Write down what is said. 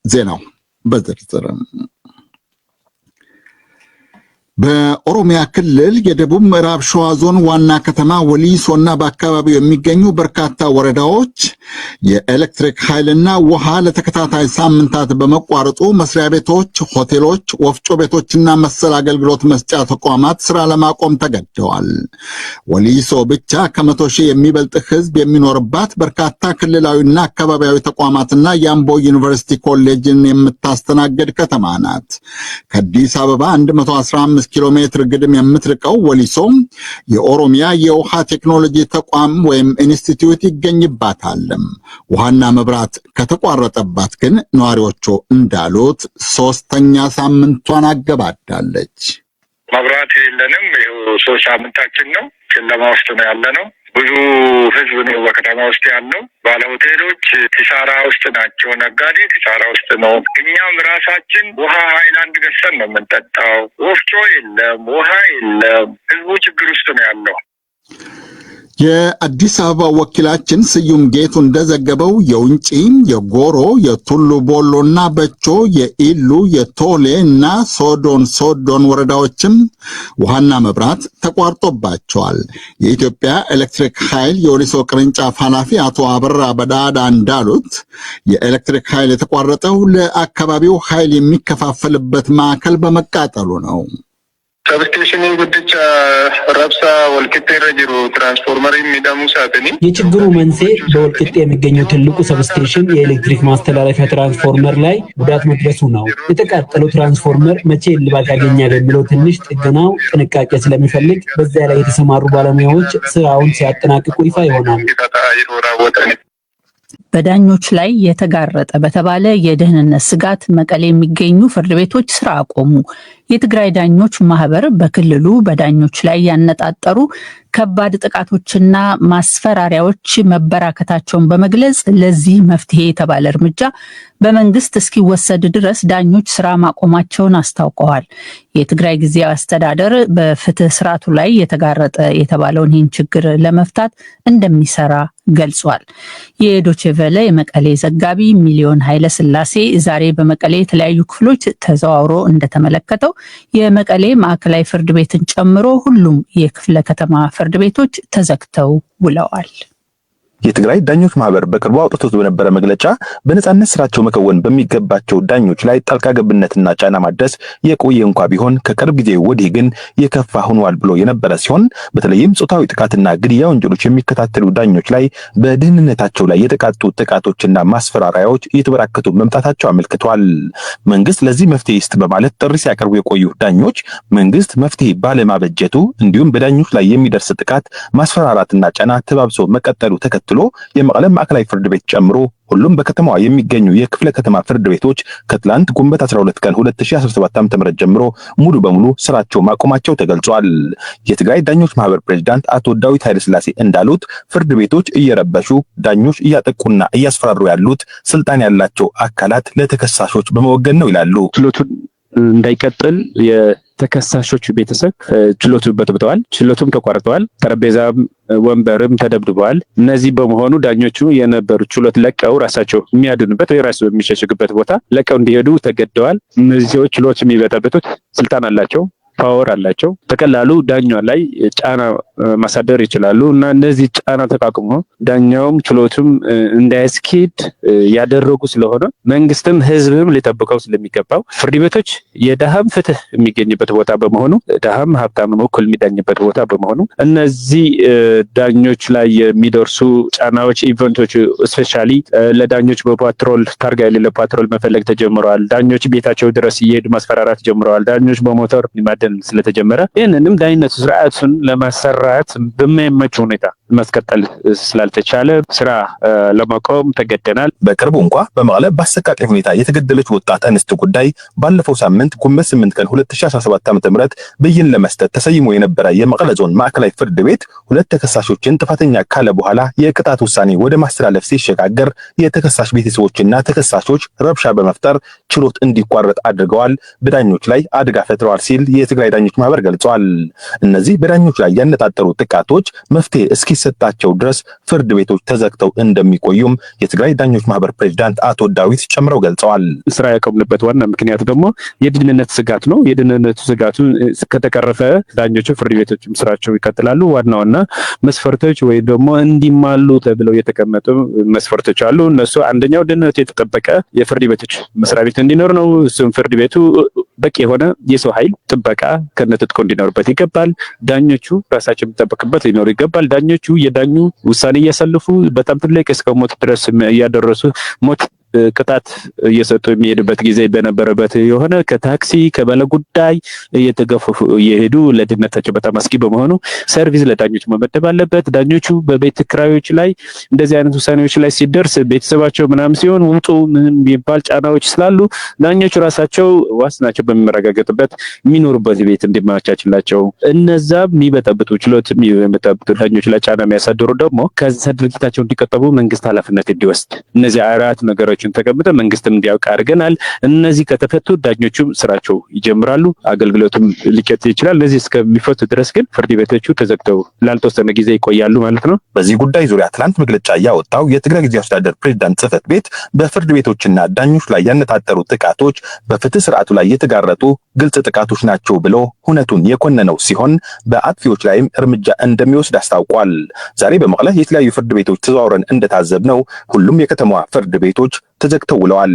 ዜናው በዝርዝር። በኦሮሚያ ክልል የደቡብ ምዕራብ ሸዋ ዞን ዋና ከተማ ወሊሶና በአካባቢው የሚገኙ በርካታ ወረዳዎች የኤሌክትሪክ ኃይልና ውሃ ለተከታታይ ሳምንታት በመቋረጡ መስሪያ ቤቶች፣ ሆቴሎች፣ ወፍጮ ቤቶችና መሰል አገልግሎት መስጫ ተቋማት ስራ ለማቆም ተገደዋል። ወሊሶ ብቻ ከ100,000 የሚበልጥ ሕዝብ የሚኖርባት፣ በርካታ ክልላዊና አካባቢያዊ ተቋማትና የአምቦ ዩኒቨርሲቲ ኮሌጅን የምታስተናግድ ከተማ ናት። ከአዲስ አበባ 115 ኪሎ ሜትር ግድም የምትርቀው ወሊሶ የኦሮሚያ የውሃ ቴክኖሎጂ ተቋም ወይም ኢንስቲትዩት ይገኝባታል። ውሃና መብራት ከተቋረጠባት ግን ነዋሪዎቹ እንዳሉት ሶስተኛ ሳምንቷን አገባዳለች። መብራት የለንም። ይኸው 3 ሳምንታችን ነው። ጨለማ ውስጥ ነው ያለነው። ብዙ ህዝብ ነው በከተማ ውስጥ ያለው። ባለ ሆቴሎች ኪሳራ ውስጥ ናቸው። ነጋዴ ኪሳራ ውስጥ ነው። እኛም ራሳችን ውሃ ሃይላንድ ገዝተን ነው የምንጠጣው። ወፍጮ የለም፣ ውሃ የለም። ህዝቡ ችግር ውስጥ ነው ያለው። የአዲስ አበባ ወኪላችን ስዩም ጌቱ እንደዘገበው የውንጪ፣ የጎሮ፣ የቱሉ ቦሎና በቾ፣ የኢሉ፣ የቶሌ እና ሶዶን ሶዶን ወረዳዎችም ውሃና መብራት ተቋርጦባቸዋል። የኢትዮጵያ ኤሌክትሪክ ኃይል የወሊሶ ቅርንጫፍ ኃላፊ አቶ አበራ በዳዳ እንዳሉት የኤሌክትሪክ ኃይል የተቋረጠው ለአካባቢው ኃይል የሚከፋፈልበት ማዕከል በመቃጠሉ ነው። Substation guddicha raabsaa Walqixxee irra jiru tiraansfoormariin miidhamuu isaatiin የችግሩ መንስኤ በወልቂጤ የሚገኘው ትልቁ substation የኤሌክትሪክ ማስተላለፊያ ትራንስፎርመር ላይ ጉዳት መድረሱ ነው። የተቃጠለው ትራንስፎርመር መቼ እልባት ያገኛል የሚለው ትንሽ ጥገናው ጥንቃቄ ስለሚፈልግ በዚያ ላይ የተሰማሩ ባለሙያዎች ስራውን ሲያጠናቅቁ ይፋ ይሆናል። በዳኞች ላይ የተጋረጠ በተባለ የደህንነት ስጋት መቀሌ የሚገኙ ፍርድ ቤቶች ስራ አቆሙ። የትግራይ ዳኞች ማህበር በክልሉ በዳኞች ላይ ያነጣጠሩ ከባድ ጥቃቶችና ማስፈራሪያዎች መበራከታቸውን በመግለጽ ለዚህ መፍትሄ የተባለ እርምጃ በመንግስት እስኪወሰድ ድረስ ዳኞች ስራ ማቆማቸውን አስታውቀዋል። የትግራይ ጊዜያዊ አስተዳደር በፍትህ ስርዓቱ ላይ የተጋረጠ የተባለውን ይህን ችግር ለመፍታት እንደሚሰራ ገልጿል። የዶቼ ቬለ የመቀሌ ዘጋቢ ሚሊዮን ኃይለ ስላሴ ዛሬ በመቀሌ የተለያዩ ክፍሎች ተዘዋውሮ እንደተመለከተው የመቀሌ ማዕከላዊ ፍርድ ቤትን ጨምሮ ሁሉም የክፍለ ከተማ ፍርድ ቤቶች ተዘግተው ውለዋል። የትግራይ ዳኞች ማህበር በቅርቡ አውጥቶት በነበረ መግለጫ በነጻነት ስራቸው መከወን በሚገባቸው ዳኞች ላይ ጣልቃ ገብነትና ጫና ማድረስ የቆየ እንኳ ቢሆን ከቅርብ ጊዜ ወዲህ ግን የከፋ ሆኗል ብሎ የነበረ ሲሆን፣ በተለይም ጾታዊ ጥቃትና ግድያ ወንጀሎች የሚከታተሉ ዳኞች ላይ በደህንነታቸው ላይ የተቃጡ ጥቃቶችና ማስፈራሪያዎች እየተበራከቱ መምጣታቸው አመልክቷል። መንግስት ለዚህ መፍትሄ ይስጥ በማለት ጥሪ ሲያቀርቡ የቆዩ ዳኞች መንግስት መፍትሄ ባለማበጀቱ እንዲሁም በዳኞች ላይ የሚደርስ ጥቃት፣ ማስፈራራትና ጫና ተባብሶ መቀጠሉ ተከትሎ የመቀለ ማዕከላዊ ፍርድ ቤት ጨምሮ ሁሉም በከተማዋ የሚገኙ የክፍለ ከተማ ፍርድ ቤቶች ከትላንት ግንቦት 12 ቀን 2017 ዓ.ም ጀምሮ ሙሉ በሙሉ ስራቸው ማቆማቸው ተገልጿል። የትግራይ ዳኞች ማህበር ፕሬዝዳንት አቶ ዳዊት ኃይለስላሴ እንዳሉት ፍርድ ቤቶች እየረበሹ፣ ዳኞች እያጠቁና እያስፈራሩ ያሉት ስልጣን ያላቸው አካላት ለተከሳሾች በመወገን ነው ይላሉ። ችሎቱን እንዳይቀጥል የተከሳሾቹ ቤተሰብ ችሎቱ በጥብጠዋል። ችሎቱም ተቋርጠዋል። ጠረጴዛም ወንበርም ተደብድበዋል። እነዚህ በመሆኑ ዳኞቹ የነበሩ ችሎት ለቀው ራሳቸው የሚያድኑበት ወይ ራሱ የሚሸሽግበት ቦታ ለቀው እንዲሄዱ ተገደዋል። እነዚህ ሰዎች ችሎት የሚበጠብጡት ስልጣን አላቸው፣ power አላቸው። በቀላሉ ዳኛው ላይ ጫና ማሳደር ይችላሉ እና እነዚህ ጫና ተቋቁሞ ዳኛውም ችሎቱም እንዳያስኬድ ያደረጉ ስለሆነ መንግስትም ህዝብም ሊጠብቀው ስለሚገባው፣ ፍርድ ቤቶች የድሃም ፍትህ የሚገኝበት ቦታ በመሆኑ፣ ድሃም ሀብታምም እኩል የሚዳኝበት ቦታ በመሆኑ፣ እነዚህ ዳኞች ላይ የሚደርሱ ጫናዎች፣ event ኦች especially ለዳኞች በ patrol፣ ታርጋ የሌለ patrol መፈለግ ተጀምረዋል። ዳኞች ቤታቸው ድረስ እየሄዱ ማስፈራራት ጀምረዋል። ዳኞች በሞተር ማደን ስለተጀመረ ይህንንም ዳኝነቱ ስርዓቱን ለማሰራት በማይመች ሁኔታ ማስቀጠል ስላልተቻለ ስራ ለማቆም ተገደናል። በቅርቡ እንኳ በመቀለ በአሰቃቂ ሁኔታ የተገደለች ወጣት እንስት ጉዳይ ባለፈው ሳምንት ግንቦት 8 ቀን 2017 ዓ.ም ብይን ለመስጠት ተሰይሞ የነበረ የመቀለ ዞን ማዕከላዊ ፍርድ ቤት ሁለት ተከሳሾችን ጥፋተኛ ካለ በኋላ የቅጣት ውሳኔ ወደ ማስተላለፍ ሲሸጋገር የተከሳሽ ቤተሰቦችና ተከሳሾች ረብሻ በመፍጠር ችሎት እንዲቋረጥ አድርገዋል፣ በዳኞች ላይ አደጋ ፈጥረዋል ሲል የትግራይ የትግራይ ዳኞች ማህበር ገልጿል። እነዚህ በዳኞች ላይ ያነጣጠሩ ጥቃቶች መፍትሄ እስኪሰጣቸው ድረስ ፍርድ ቤቶች ተዘግተው እንደሚቆዩም የትግራይ ዳኞች ማህበር ፕሬዚዳንት አቶ ዳዊት ጨምረው ገልጸዋል። ስራ ያቆምንበት ዋና ምክንያት ደግሞ የደህንነት ስጋት ነው። የደህንነቱ ስጋቱ ከተቀረፈ ዳኞቹ ፍርድ ቤቶችም ስራቸው ይቀጥላሉ። ዋና ዋና መስፈርቶች ወይም ደግሞ እንዲሟሉ ተብለው የተቀመጡ መስፈርቶች አሉ። እነሱ አንደኛው ደህንነቱ የተጠበቀ የፍርድ ቤቶች መስሪያ ቤት እንዲኖር ነው። እሱም ፍርድ ቤቱ በቂ የሆነ የሰው ኃይል ጥበቃ ከነትጥቁ እንዲኖርበት ይገባል። ዳኞቹ ራሳቸው የሚጠበቅበት ሊኖሩ ይገባል። ዳኞቹ የዳኙ ውሳኔ እያሳልፉ በጣም ትልቅ እስከ ሞት ድረስ እያደረሱ ሞት ቅጣት እየሰጡ የሚሄዱበት ጊዜ በነበረበት የሆነ ከታክሲ ከባለጉዳይ እየተገፈፉ እየሄዱ ለደህንነታቸው በጣም አስጊ በመሆኑ service ለዳኞች መመደብ አለበት። ዳኞቹ በቤት ኪራዮች ላይ እንደዚህ አይነት ውሳኔዎች ላይ ሲደርስ ቤተሰባቸው ምናምን ሲሆን ውጡ ምን የሚባል ጫናዎች ስላሉ ዳኞቹ ራሳቸው ዋስትናቸው በሚረጋገጥበት የሚኖሩበት ቤት እንዲመቻችላቸው፣ እነዛ የሚበጠብጡ ችሎት የሚበጠብጡ ዳኞች ላይ ጫና የሚያሳድሩ ደግሞ ከዛ ድርጊታቸው እንዲቆጠቡ መንግስት ኃላፊነት እንዲወስድ እነዚህ አራት ነገሮችን ተቀምጠ መንግስትም እንዲያውቅ አድርገናል። እነዚህ ከተፈቱ ዳኞቹም ስራቸው ይጀምራሉ፣ አገልግሎቱም ሊቀጥል ይችላል። እነዚህ እስከሚፈቱ ድረስ ግን ፍርድ ቤቶቹ ተዘግተው ላልተወሰነ ጊዜ ይቆያሉ ማለት ነው። በዚህ ጉዳይ ዙሪያ ትላንት መግለጫ ያወጣው የትግራይ ጊዜያዊ አስተዳደር ፕሬዝዳንት ጽህፈት ቤት በፍርድ ቤቶችና ዳኞች ላይ ያነጣጠሩ ጥቃቶች በፍትህ ስርዓቱ ላይ የተጋረጡ ግልጽ ጥቃቶች ናቸው ብሎ ሁነቱን የኮነነው ሲሆን በአጥፊዎች ላይም እርምጃ እንደሚወስድ አስታውቋል። ዛሬ በመቀለ የተለያዩ ፍርድ ቤቶች ተዘዋውረን እንደታዘብነው ሁሉም የከተማዋ ፍርድ ቤቶች ተዘግተው ውለዋል።